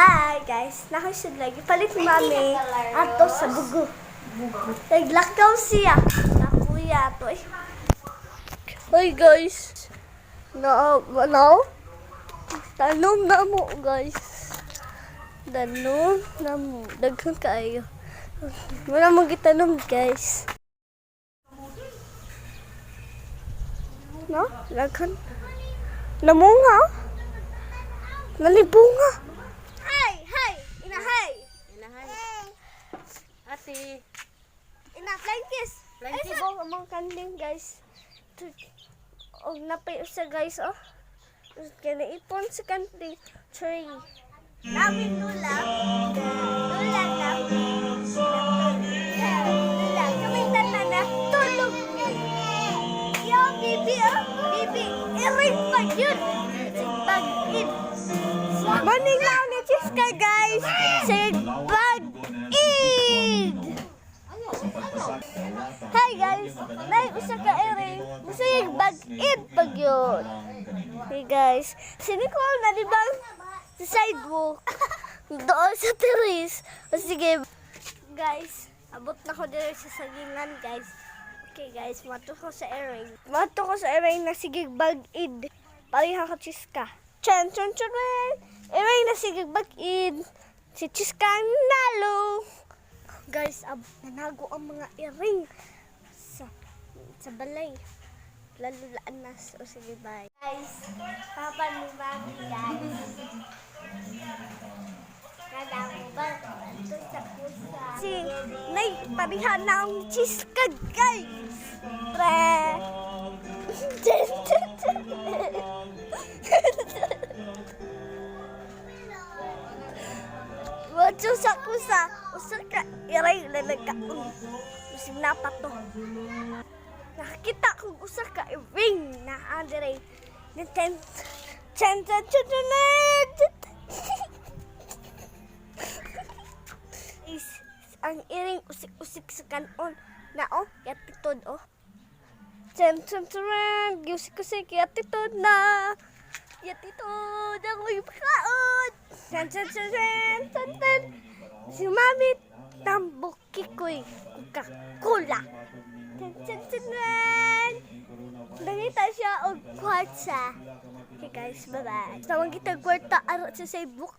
Hi guys, nakaisod lagi. Palit mami ato sa bugo. Naglakaw siya. Nakuya ato eh. Hi guys. No, no. Tanom na mo, guys. Tanom na mo. Daghan kaayo. Wala mo gitanom, guys. No? Daghan. Namunga. Nalibunga. Hi, hi. Inahay. Inahay. Ate. Ina, flying kiss. Flying Ay, kiss. sabong among kanding, guys. Og napay usa, guys, oh. Kaya naipon sa kanding tree. Namin nula. Nula na. Nula. Kami tanan na. Tulog. Yo, bibi, oh. Bibi. Iring pa yun. Sigbag-in. Maning lang ni Chiska, guys. Sigbag-in. Hi guys! Nay usa ka ere. Musayag bag-in pag yun. Hey guys, si Nicole na di ba sa sidewalk doon sa terrace. O sige, guys, abot na ko dito sa sagingan, guys. Okay guys, mato ko sa ere. Mato ko sa ere na sige bag-in. Pareha ka Chiska. Chan chan chan. Ere na sige bag-in. Si Chiska ang nalo. Guys, nanago ang mga iring sa balay. Lalulaan na. O sige, bye. Guys, papa ni mami, guys. Kada mo ba? Ito sa kusa. Si, nay, pariha na ang cheese ka, guys. Pre. Wacho sa kusa, usa ka iray na nagkaon. Usig na pa to. Nakakita kong usa ka ring na andere. Niten chan chan chan chan chan. Is ang iring usik-usik sa kanon na oh, yatitod oh. Chan chan chan, usik-usik yatitod na. Yatitod ang uy pakaon. Chan chan chan chan chan chan. Si Mami tambok kikoy Coca-Cola. Chan chan chan chan. Nangita siya og kwarta. Okay guys, bye-bye. Tawag kita kwarta aro sa Facebook.